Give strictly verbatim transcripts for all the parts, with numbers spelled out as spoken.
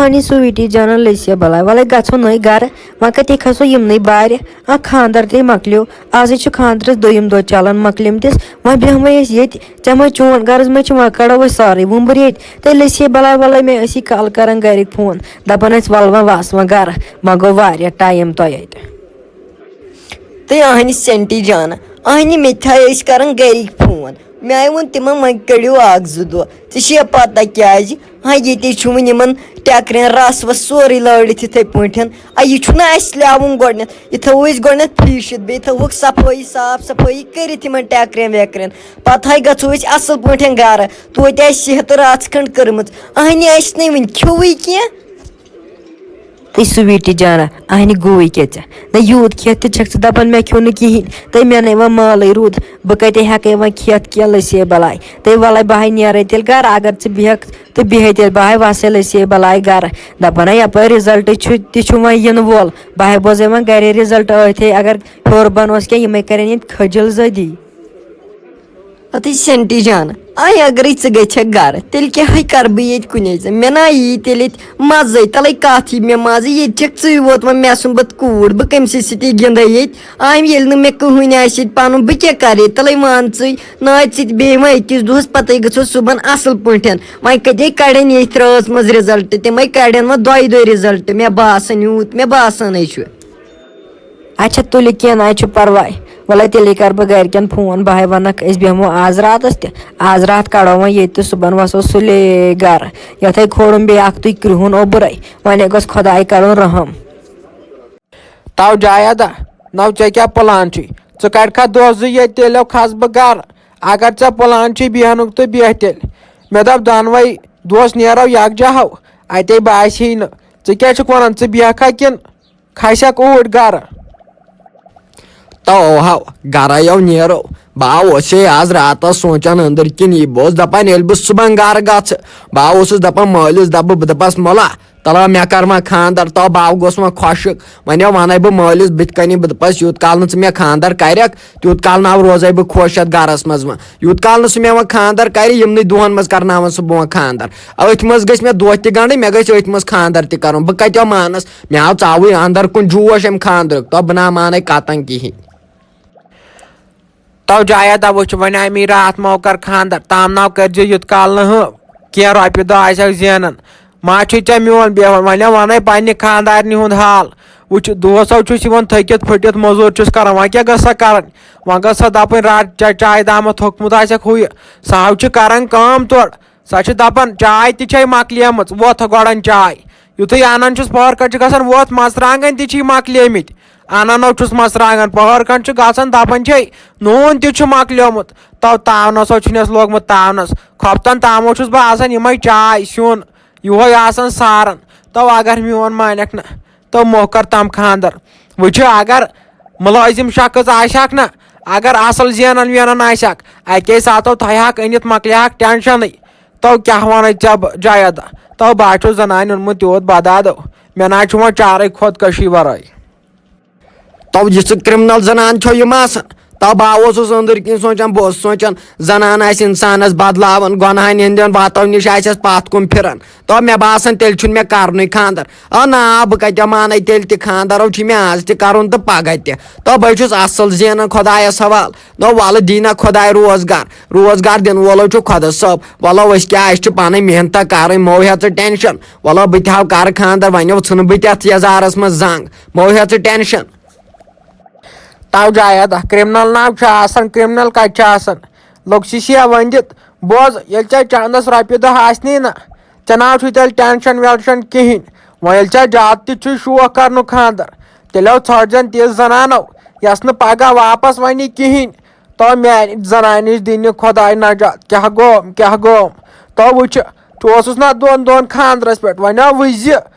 وۄنۍ سُویٖٹی جانن لٔسۍ یا بلاے، وَلَے گژھو نٔے گرٕ، وۄنۍ کَتہِ کھسو یِمنٕے بارِ؟ آ، خانٛدر تہِ مۄکلیو، آزٕے چھُ خانٛدرس دوٚیِم دۄہ چلان، مۄکلِم تِس، وۄنۍ بیٚہمَے أسۍ ییٚتہِ، ژےٚ ما چون غرض ما چھُ، وۄنۍ کَڑو أسۍ سارے وُمبٕر ییٚتہِ، تیٚلہِ لٔسۍ ہے بلاے، وَلَے مےٚ ٲسی کالہٕ کران گرِکۍ فون، دَپان ٲسۍ وَلہٕ وۄنۍ وَس وۄنۍ گرٕ، وۄنۍ گوٚو واریاہ ٹایم تۄہہِ اَتہِ۔ تہٕ اہنہِ سینٹی جانہٕ، اہنہِ مےٚ تہِ تھایہِ أسۍ کران گرِکۍ فون۔ مےٚ آیہِ ووٚن تِمن، وۄنۍ کٔڑِو اکھ زٕ دۄہ۔ ژےٚ چھےٚ پتہ کیازِ؟ ہاں، ییٚتے چھُ وۄنۍ یِمن ٹٮ۪کرٮ۪ن رس وس سورُے لٲرِتھ یِتھے پٲٹھۍ۔ آ، یہِ چھُنہٕ اَسہِ لیوُن گۄڈٕنٮ۪تھ۔ یہِ تھاوو أسۍ گۄڈٕنٮ۪تھ پھیٖشِتھ، بیٚیہِ تھاوہوکھ صفٲیی، صاف صفٲیی کٔرِتھ یِمن ٹٮ۪کرٮ۪ن وٮ۪کرٮ۪ن۔ پتہٕ ہاے گژھو أسۍ اصل پٲٹھۍ گرٕ۔ توتہِ آسہِ صحت رژھ کھنڈ کٔرمٕژ۔ اہنہِ آسہِ نہٕ وٕنہِ کھیوٚوُے کینٛہہ۔ تہٕ سُویٖٹی جانہ، اہنہِ گوٚوٕے کیٛاہ ژےٚ؟ نہ یوٗت کھٮ۪تھ تہِ چھَکھ ژٕ دَپان مےٚ کھیوٚو نہٕ کِہیٖنۍ، تہٕ مےٚ نَے وۄنۍ مالٕے روٗد، بہٕ کَتہِ ہٮ۪کَے وۄنۍ کھٮ۪تھ کینٛہہ؟ لٔسے بَلاے۔ تہٕ وَلَے بہٕ ہاے نیرَے تیٚلہِ گَرٕ، اگر ژٕ بیٚہَکھ تہٕ بیٚہَے تیٚلہِ بہٕ ہاے وَسَے لٔسے بَلاے گَرٕ۔ دَپان ہا یَپٲرۍ رِزَلٹ چھُ تہِ چھُ وۄنۍ یِنہٕ وول، بہٕ ہاے بوزَے وۄنۍ گَرے رِزَلٹ ٲتھے، اگر ہیوٚر بَنوس کینٛہہ یِمَے کَرن ییٚتہِ کھٔجِل زٔدی۔ اَتھٕے سینٹی جان، آے اگرے ژٕ گژھکھ گرٕ، تیٚلہِ کیٛاہ ہے کرٕ بہٕ ییٚتہِ کُنے زٔنۍ؟ مےٚ نا یی تیٚلہِ ییٚتہِ مزے، تَلَے کَتھ یی مےٚ مزٕ؟ ییٚتہِ چھَکھ ژٕے ووتمُت مےٚ سُنٛمبَتھ کوٗر، بہٕ کٔمۍ سٕے سۭتی گِنٛدے ییٚتہِ؟ آمہِ ییٚلہِ نہٕ مےٚ کٕہٕنۍ آسہِ ییٚتہِ پَنُن، بہٕ کیٛاہ کرٕ ییٚتہِ؟ تَلَے وَن ژٕے، نہ آے ژٕ تہِ بیٚہہِ وۄنۍ أکِس دۄہَس، پَتَے گژھو صُبحن اَصٕل پٲٹھۍ۔ وۄنۍ کَتہِ کَڑن ییٚتھۍ رٲژ منٛز رِزَلٹ؟ تِمَے کَڑن وۄنۍ دۄیہِ دۄہہِ رِزَلٹ، مےٚ باسان یوٗت مےٚ باسانٕے چھُ۔ اچھا تُلہِ کینٛہہ نہ چھُ پرواے، وَلَے تیٚلے کَرٕ بہٕ گَرِکٮ۪ن فون، بہٕ ہاے وَنَکھ أسۍ بیٚہمو آز راتَس تہِ، آز راتھ کَڑو وۄنۍ ییٚتہِ تہٕ صُبحن وَسو سُلے گَرٕ، یَتھَے کھولُم بیٚیہِ اَکھ تُے کرٛہُن اوٚبرَے، وۄنۍ گوٚژھ خۄداے کَرُن رحم۔ تو جایہ دا، نو ژےٚ کیٛاہ پٕلان چھُے؟ ژٕ کَڑکھا دۄہ زٕ ییٚتہِ، تیٚلہِ کھَسہٕ بہٕ گَرٕ۔ اگر ژےٚ پٕلان چھُے بیٚہنُک تہٕ بیٚہہ تیٚلہِ۔ مےٚ دوٚپ دۄنوَے دوس نیرو یَکجاہ ہو، اَتے باسہِ ہے نہٕ۔ ژٕ کیٛاہ چھُکھ وَنان، ژٕ بیٚہکھا کِنہٕ کھسٮ۪کھ اوٗرۍ گرٕ؟ تو ہو، گرے یو نیرو۔ بہٕ اوسے آز راتس سونٛچان أنٛدٕرۍ کِنۍ، یہِ بہٕ اوسُس دپان ییٚلہِ بہٕ صُبحن گرٕ گژھٕ، بہٕ اوسُس دپان مٲلِس دپہٕ بہٕ، بہٕ دپس مۄلا، تلہ مےٚ کر وۄنۍ خانٛدر، تو بہٕ گوٚژھ وۄنۍ خۄشک۔ وۄنۍ ونَے بہٕ مٲلِس بٕتھِ کنی، بہٕ دپس یوٗت کال نہٕ ژٕ مےٚ خانٛدر کرکھ، تیوٗت کال نہ روزے بہٕ خۄش یتھ گرس منٛز وۄنۍ۔ یوٗت کال نہٕ سُہ مےٚ وۄنۍ خانٛدر کرِ، یِمنٕے دۄہن منٛز کرناوان سُہ بہٕ وۄنۍ خانٛدر۔ أتھۍ منٛز گٔژھۍ مےٚ دۄہ تہِ گنٛڈٕنۍ، مےٚ گٔژھۍ أتھۍ منٛز خانٛدر تہِ کرُن۔ بہٕ کتہِ مانس؟ مےٚ آو ژاوٕے اندر کُن جوش امہِ خانٛدرُک، تو بہٕ نہ مانے قطعاً کِہینۍ۔ تو جایا دا وٕچھ، وۄنۍ آیہِ مےٚ راتھ مو کر خانٛدر، تام ناو کٔرزِ یُت کال نہٕ ہُہ کینٛہہ رۄپیہِ دہ آسٮ۪کھ زینان۔ ما چھُے ژےٚ میون بیہوان؟ وۄنۍ ونے پننہِ خانٛدارنہِ ہُنٛد حال۔ وٕچھ، دۄہس ہو چھُس یِوان تھٔکِتھ پھٔٹِتھ، موٚزوٗرۍ چھُس کران، وۄنۍ کیٛاہ گٔژھ سا کرٕنۍ؟ وۄنۍ گٔژھ سا دپٕنۍ راتھ چا-، چایہِ دامہ تھوٚکمُت آسٮ۪کھ ہُہ یہِ۔ سۄ ہو چھِ کران کٲم تورٕ۔ سۄ چھِ دپان، چاے تہِ چھے مۄکلیمٕژ، وۄتھ گۄڈن چاے۔ یُتھُے انان چھُس پہر کھنٛڈ چھِ گژھان، وۄتھ مرژٕوانٛگن تہِ چھی مۄکلیمٕتۍ۔ انان ہو چھُس مرژٕوانٛگن، پہر کھنٛڈ چھُ گژھان، دپان چھے، نوٗن تہِ چھُ مۄکلیومُت۔ تو تاونس ہو چھُنس لوگمُت تاونس۔ کھۄپتن تامو چھُس بہٕ آسان یِمے چاے، سیُن، یِہوے آسان ساران۔ تو اگر میون مانکھ نہ، تو مۄکھ کر تام خانٛدر۔ وٕچھِ، اگر مُلٲزِم شخص آسہِ ہاکھ نہ، اگر اصل زینان وینان آسہِ ہاکھ، اکے ساتو تھایہِ ہاکھ أنِتھ، مۄکلہِ ہاکھ ٹینشنٕے۔ تو کیٛاہ ونے ژےٚ بہٕ جاوید؟ تو بہٕ ہا چھُس زنانہِ اوٚنمُت یوٗت بدادو، مےٚ نہ حظ چھُ وۄنۍ چارے خۄدکٔشی ورٲے۔ تو یہِ ژٕ کرمنل زنان چھو یِم آسان؟ تو بہٕ ہا اوسُس أنٛدٕرۍ کِنۍ سونٛچان، بہٕ اوسُس سونٛچان، زنان آسہِ انسانس بدلاوان، گۄنہن ہٕنٛدٮ۪ن وتو نِش آسٮ۪س پتھ کُن پھران۔ تو مےٚ باسان، تیٚلہِ چھُنہٕ مےٚ کرنُے خانٛدر۔ آ نا، بہٕ کتہِ مانَے تیٚلہِ تہِ خانٛدر؟ او چھُ مےٚ آز تہِ کرُن تہٕ پگاہ تہِ۔ تو بہٕ چھُس اصل زینان خۄدایس حوال۔ نو وَلہٕ دی نا خۄداے روزگار۔ روزگار دِنہٕ وولو چھُ خۄدا صٲب۔ وَلو أسۍ کیٛاہ، اَسہِ چھِ پنٕنۍ محنتہ کرٕنۍ، مو ہےٚ ژٕ ٹینشن۔ وَلو بہٕ تہِ ہاو کرٕ خانٛدر، وۄنۍ ژھٕنہٕ بہٕ تہِ اَتھ یزارس منٛز زنٛگ۔ مو ہےٚ ژٕ ٹینشن۔ تو جایا دا، کرمنل ناو چھُ آسان، کرمنل کتہِ چھُ آسان؟ لوٚگ چھِ شیہ ؤنِتھ۔ بوز، ییٚلہِ ژےٚ چندس رۄپیہِ دہ آسنی نہ، ژےٚ ناو چھُے تیٚلہِ ٹینشن وینشن کِہینۍ۔ وۄنۍ ییٚلہِ ژےٚ زیادٕ تہِ چھُے شوق کرنُک خانٛدر، تیٚلہِ ہو ژھانٛڈ زن تِژھ زنانو، یۄس نہٕ پگاہ واپس ونہِ کِہینۍ۔ تو میانہِ زنانہِ نِش دِنہِ خۄداے نجات۔ کیٛاہ گوم، کیٛاہ گوم؟ تو وٕچھِ، ژٕ اوسُس نہ دۄن دۄہن خانٛدرس پٮ۪ٹھ، وۄنۍ آو وٕزِ۔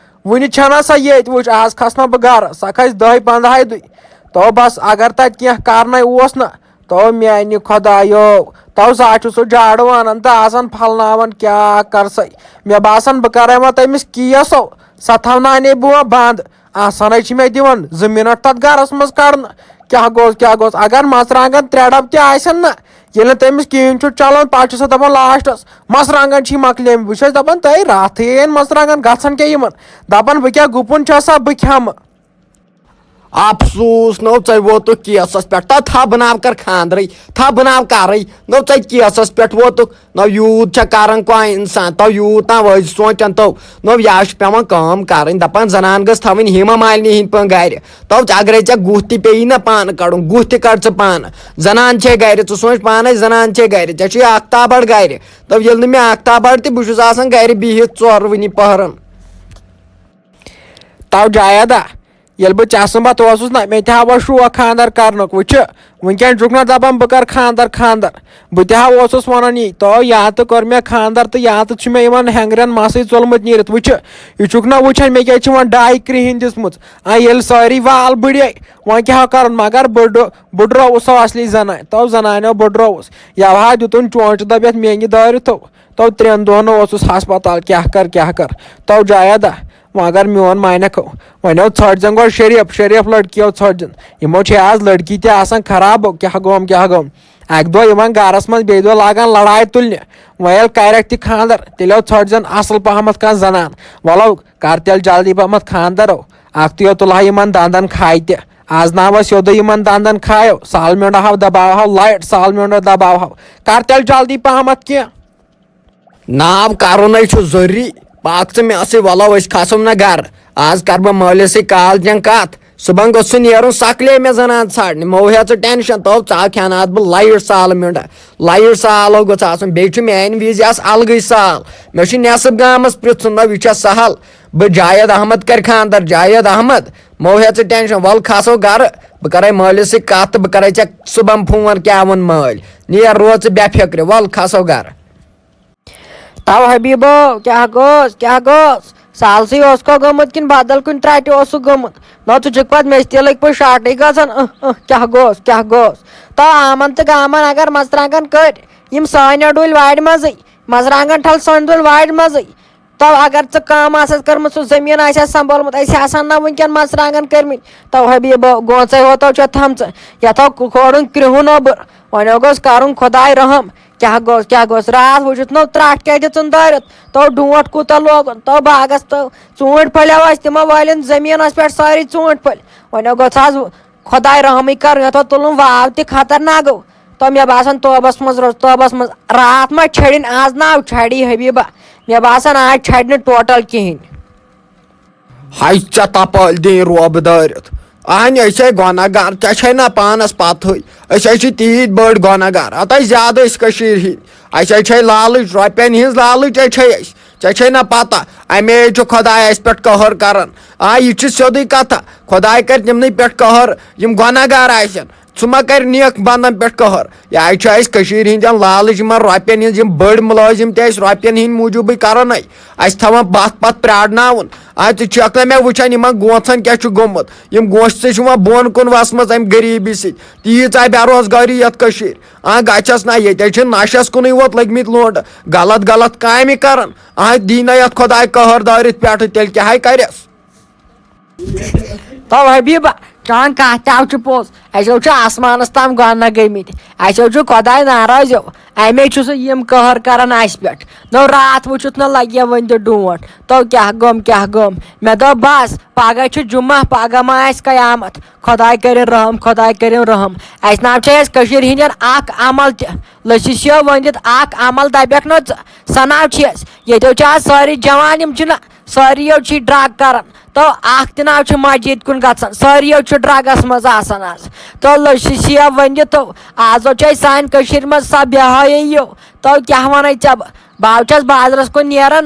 وٕنہِ چھَنہ سۄ ییٚتہِ، وٕچھ، آز کھسنہ بہٕ گرٕ، سۄ کھسہِ دَہہِ پنٛدہاے دُے۔ تو بس، اگر تتہِ کینٛہہ کرنے اوس نہ، تو میانہِ خۄدایو، تو سا چھُ سُہ جاڑو انان تہٕ آسان پھلناوان، کیٛاہ کرسے؟ مےٚ باسان، بہٕ کرے وۄنۍ تٔمِس کیس، سۄ تھاوناونے بہٕ وۄنۍ بنٛد۔ آسانٕے چھِ مےٚ دِوان زٕ منٹ تتھ گرس منٛز کڑنہٕ۔ کیٛاہ گوٚژھ، کیٛاہ گوٚژھ؟ اگر مرژٕوانٛگن ترٛےٚ ڈبہٕ تہِ آسن نہ، ییٚلہِ نہٕ تٔمِس کِہیٖنۍ چھُ چلان، پتہٕ چھُ سۄ دَپان لاسٹَس، "مرژٕوانٛگن چھِ مۄکلیمٕتۍ، بہٕ چھَس دَپان، تۄہہِ راتھٕے یِن مرژٕوانٛگن، گژھن کیٛاہ یِمَن؟" دَپان، "بہٕ کیٛاہ گُپُن چھَسا، بہٕ کھٮ۪مہٕ؟" افسوٗس، نو ژےٚ ووتُکھ کیسَس پٮ۪ٹھ۔ تَتھ تھَو بہٕ ناو کَر خانٛدرٕے، تھَو بہٕ ناو کَرٕے، نو ژےٚ کیسَس پٮ۪ٹھ ووتُکھ۔ نو یوٗت چھا کَران کانٛہہ اِنسان، تو یوٗت نا وٲتۍ سونٛچان تو۔ نو یا چھِ پٮ۪وان کٲم کَرٕنۍ، دَپان زَنان گٔژھ تھاوٕنۍ ہیما مالنی ہِنٛدۍ پٲٹھۍ گَرِ۔ تو اگرے ژےٚ گُہہ تہِ پیٚیی نا پانہٕ کَڑُن، گُہہ تہِ کَڑ ژٕ پانہٕ۔ زَنان چھے گَرِ، ژٕ سونٛچ پانَے، زَنان چھے گَرِ، ژےٚ چھُے اختاب بَڑ گَرِ۔ تو ییٚلہِ نہٕ مےٚ اختاب بَڑ تہِ، بہٕ چھُس آسان گَرِ بِہِتھ ژورؤنی پٔہرَن۔ تو جایا دا، ییٚلہِ بہٕ ژےٚ سُنٛد پتہٕ اوسُس نہ، مےٚ تہِ ہا اوس شوق خانٛدر کرنُک۔ وٕچھِ، وٕنکیٚن چھُکھ نہ دپان بہٕ کرٕ خانٛدر، خانٛدر۔ بہٕ تہِ ہا اوسُس ونان یی، تو یا تہٕ کوٚر مےٚ خانٛدر تہٕ یا تہٕ چھُ مےٚ یِمن ہینگرٮ۪ن مسٕے ژوٚلمُت نیٖرِتھ۔ وٕچھِ، یہِ چھُکھ نہ وٕچھان مےٚ کیٛازِ چھِ وۄنۍ ڈاے کرٛہِنۍ دِژمٕژ؟ آ، ییٚلہِ سٲری وال بٕڑے، وۄنۍ کیٛاہ کرُن؟ مگر بٕڈٕ، بٕڈرووُس سُہ اصلی زنانہِ، تو زنانیو بٕڈرووُس۔ یوٕ ہا دیُتُن چونٛچہٕ دۄب یتھ مینگہِ دٲرِتھ تو۔ تو ترٛٮ۪ن دۄہن اوسُس ہسپتال، کیٛاہ کر، کیٛاہ کر۔ تو جایا دا، وۄنۍ اگر میون مانکھ، وۄنۍ ٲو ژھٹھ زن گۄڈٕ شریف، شریف لڑکی ٲو ژھٹھ زن۔ یِمو چھے آز لڑکی تہِ آسان خراب، کیٛاہ گوم، کیٛاہ گوم۔ اکہِ دۄہ یِوان گرس منٛز، بیٚیہِ دۄہ لاگان لڑایہِ تُلنہِ۔ وۄنۍ ییٚلہِ کرکھ تہِ خانٛدر، تیٚلہِ ٲو ژھٹھ زن اصل پہمتھ کانٛہہ زنان۔ ولو، کر تیٚلہِ جلدی پہمتھ خانٛدر او۔ اکھتُے یو تُلہٕ ہا یِمن دندن کھاے تہِ۔ از نہ ٲس یوٚدُے یِمن دندن کھایو، سالمینڈا ہاو دباو ہاو لایٹ، سالمینڈا دباو ہاو۔ کر تیٚلہِ جلدی پہمتھ کینٛہہ۔ ناو کرُنے چھُ ضروٗری۔ پاک ژٕ مےٚ سۭتۍ، وَلو أسۍ کھسو نہٕ گرٕ۔ آز کرٕ بہٕ مٲلِس سۭتۍ کال چن کتھ۔ صُبحن گوٚژھ سُہ نیرُن سکلے مےٚ زنان ژھانٛڈنہِ۔ مو ہےٚ ژٕ ٹینشن، تو ژاو کھٮ۪ناو بہٕ لایٹ سال مِنٛڈ۔ لایٹ سال گوٚژھ آسُن۔ بیٚیہِ چھُ میانہِ وِزِ آسہٕ الگٕے سال۔ مےٚ چھُ نٮ۪صٕب گامس پرٛژھُن، نہ یہِ چھا سہل؟ بہٕ جاوید احمد کرِ خانٛدر، جاوید احمد۔ مو ہےٚ ژٕ ٹینشن، وَل کھسو گرٕ۔ بہٕ کرے مٲلِس سۭتۍ کتھ تہٕ بہٕ کرے ژےٚ صُبحن فون کیٛاہ ووٚن مٲلۍ۔ نیر روز ژٕ بے فِکرِ، وَل کھسو گرٕ۔ تو حبیبو، کیٛاہ گوٚژھ، کیٛاہ گوٚژھ؟ سالسٕے اوسکھا گوٚمُت کِنہٕ بدل کُنہِ ترٛٹہِ اوسُکھ گوٚمُت؟ نہ، ژٕ چھُکھ پتہٕ مےٚ سۭتۍ لٔگۍ پٲٹھۍ شاٹٕے گژھان۔ اہ، اہ، کیٛاہ گوٚژھ، کیٛاہ گوٚژھ؟ تو آمن تہٕ گامن اگر مرژٕوانٛگن کٔڑۍ، یِم سٲنۍ ڈُلۍ وارِ منٛزٕے، مرژٕوانٛگن ٹھل سٲنۍ ڈُلۍ وارِ منٛزٕے۔ تو اگر ژٕ کٲم آسَس کٔرمٕژ، سُہ زٔمیٖن آسہِ ہا سنٛبھولمُت، اَسہِ آسہٕ ہن نہ وٕنکٮ۪ن مرژٕوانٛگن کٔرمٕتۍ۔ تو حبیبو، گونٛژے ہوتو چھےٚ تھٲمژٕ، یَتھ آو کھولُن کرٛہُن اوٚبُر۔ وۄنۍ گوٚژھ کرُن خۄداے رحم۔ کیٛاہ گوٚژھ، کیٛاہ گوٚژھ؟ راتھ وٕچھُتھ نو ترٛٹھ کیٛاہ دِژٕن دٲرِتھ؟ تو ڈونٛٹھ کوٗتاہ لوگُن؟ تو باغس تو ژوٗنٛٹھۍ پھٔلۍ ٲسۍ تِمو وٲلِن زٔمیٖنس پٮ۪ٹھ سٲری ژوٗنٛٹھۍ پھٔلۍ۔ وۄنۍ گوٚژھ آز خۄداے رحمٕے کرُن، یَتھ تُلُن واو تہِ خطرناک گوٚو۔ تو مےٚ باسان توبس منٛز روز، توبس منٛز۔ راتھ ما چھڑِن، آز ناو چھڑی حبیبہ۔ مےٚ باسان آز چھڑِ نہٕ ٹوٹل کِہیٖنۍ۔ ہاے ژےٚ تپٲلۍ دِنۍ روبہٕ دٲرِتھ۔ اہنہِ، أسۍ ہے گۄناہ گار، ژےٚ چھے نہ پانس پتہٕے۔ أسۍ ہے چھِ تیٖتۍ بٔڑۍ گۄناہ گار۔ ہتاے زیادٕ أسۍ کٔشیٖرِ ہِنٛدۍ۔ اَسہِ ہے چھے لالٕچ، رۄپین ہِنٛز لالٕچ ہے چھے اَسہِ۔ ژےٚ چھے نہ پتہ، امے چھُ خۄداے اَسہِ پٮ۪ٹھ قہر کران۔ آ، یہِ چھِ سیوٚدُے کتھا۔ خۄداے کرِ تِمنٕے پٮ۪ٹھ قہر، یِم گۄناہ گار آسن۔ سُہ ما کرِ نیک بندن پٮ۪ٹھ قہر؟ یہِ چھُ اَسہِ کٔشیٖرِ ہِنٛدٮ۪ن لالٕچ یِمن رۄپین ہِنٛز، یِم بٔڑۍ مُلٲزِم تہِ اَسہِ رۄپین ہِنٛدۍ موٗجوٗبٕے کران۔ اَسہِ تھاوان پتھ پتھ پرٛارناوُن۔ آ، ژٕ چھَکھ نہ مےٚ وٕچھان یِمن گونٛژھن کیٛاہ چھُ گوٚمُت؟ یِم گونٛژھٕ چھِ وۄنۍ بۄن کُن وسمٕژ اَمہِ غریٖبی سۭتۍ۔ تیٖژ آے بے روزگٲری یَتھ کٔشیٖرِ۔ آ، گژھٮ۪س نہ، ییٚتہِ چھِ نشس کُنُے ووت لٔگۍ مٕتۍ لونٛڈٕ، غلط غلط کامہِ کران۔ آ، دی نہ یَتھ خۄداے قہر دٲرِتھ پٮ۪ٹھٕ، تیٚلہِ کیٛاہ ہے کرٮ۪س؟ تو حبیبہ، چٲنۍ کتھ تہِ ہاو چھِ پوٚز۔ اَسہِ ہو چھُ آسمانس تام گۄناہ گٔمٕتۍ۔ اَسہِ ہو چھُ خۄداے ناراض ہیو۔ اَمے چھُ سُہ یِم قہر کران اَسہِ پٮ۪ٹھ۔ نو راتھ وٕچھُتھ نہ لگہِ وۄنۍ تہِ ڈونٛٹھ۔ تو کیٛاہ گوٚم، کیٛاہ گوٚم؟ مےٚ دوٚپ بس، پگاہ چھُ جمعہ، پگاہ ما آسہِ قیامت۔ خۄداے کٔرِن رحم، خۄداے کٔرِن رحم۔ اَسہِ نہ چھِ اَسہِ کٔشیٖرِ ہِنٛدٮ۪ن اکھ عمل تہِ۔ لٔسِس یو ؤنِتھ اکھ عمل دپٮ۪کھ نہ ژٕ، سۄ نہ چھِ اَسہِ۔ ییٚتیو چھِ آز سٲری جوان، یِم چھِنہٕ سٲری یو چھِ ڈرگ کران۔ تو اکھ تہِ نہ چھُ مسجد کُن گژھان، سٲری یو چھِ ڈرگس منٛز آسان آز۔ تو لٔسِس یو ؤنِتھ تو، آز چھِ اَسہِ سانہِ کٔشیٖرِ منٛز سۄ بے حٲیی یو۔ تو کیٛاہ ونے ژےٚ بہٕ؟ بہٕ چھَس بازرس کُن نیران۔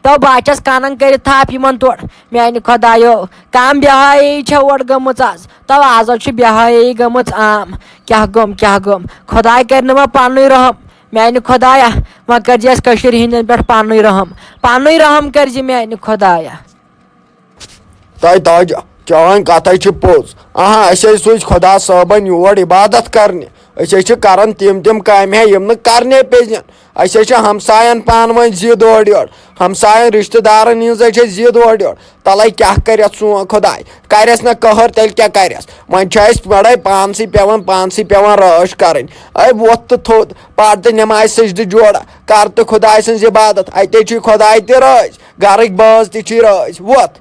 تو بہٕ ہا چھَس کنن کٔرِتھ تھپھ یِمن تورٕ۔ میانہِ خۄدایو، کم بے حٲیی چھےٚ اورٕ گٔمٕژ آز۔ تو آز حظ چھِ بے حٲیی گٔمٕژ عام۔ کیٛاہ گوٚم، کیٛاہ گوٚم؟ خۄداے کرِ نہٕ وۄنۍ پننُے رحم۔ میانہِ خۄدایا، وۄنۍ کٔرزِ اَسہِ کٔشیٖرِ ہِنٛدٮ۪ن پٮ۪ٹھ پننُے رحم۔ پننُے رحم کٔرزِ میانہِ خۄدایا۔ تۄہہِ تاج، چٲنۍ کتھے چھِ پوٚز۔ اہاں، أسۍ ہے سوٗزۍ خۄدا صٲبن یور عبادت کرنہِ۔ أسۍ حظ چھِ کران تِم تِم کامہِ ہا یِم نہٕ کرنے پزن۔ أسۍ حظ چھِ ہمساین پانہٕ ؤنۍ ضد اورٕ یورٕ، ہمساین رشتہٕ دارن ہٕنٛز حظ چھِ ضد اورٕ یورٕ۔ تلے کیٛاہ کرِ سون خۄداے؟ کرٮ۪س نہ قہر، تیٚلہِ کیٛاہ کرٮ۪س؟ وۄنۍ چھُ اَسہِ گۄڈے پانسٕے پٮ۪وان، پانسٕے پٮ۪وان رٲچھ کرٕنۍ۔ اے وۄتھ تہٕ تھوٚد، پَر تہٕ نٮ۪مازِ سجدٕ جوڑا، کر تہٕ خۄداے سٕنٛز عبادت، اتے چھُے خۄداے تہِ رٲضۍ، گرٕکۍ بٲژ تہِ چھُے رٲضۍ۔ وۄتھ۔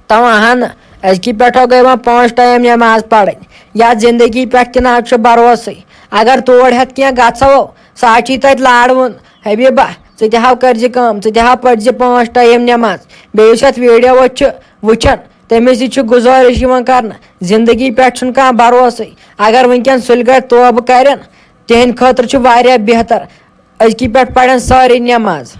تاوہن أزکی پٮ۪ٹھو گٔے وۄنۍ پانٛژھ ٹایم نٮ۪ماز پرٕنۍ۔ یتھ زندگی پٮ۪ٹھ تہِ نہ حظ چھُ بروسٕے۔ اگر تور ہٮ۪تھ کینٛہہ گژھو، سُہ حظ چھُے تتہِ لارٕوُن۔ حبیبہ، ژٕ تہِ ہاو کٔرزِ کٲم، ژٕ تہِ ہاو پرزِ پانٛژھ ٹایم نٮ۪ماز۔ بیٚیہِ یُس یتھ ویڈیوس چھُ وٕچھان، تٔمِس تہِ چھُ گُزٲرِش یِوان کرنہٕ۔ زندگی پٮ۪ٹھ چھُنہٕ کانٛہہ بروسٕے۔ اگر وٕنکٮ۪ن سُلہِ گرِ توبہٕ کرن، تِہنٛدِ خٲطرٕ چھُ واریاہ بہتر۔ أزکی پٮ۪ٹھ پرن سٲری نٮ۪ماز۔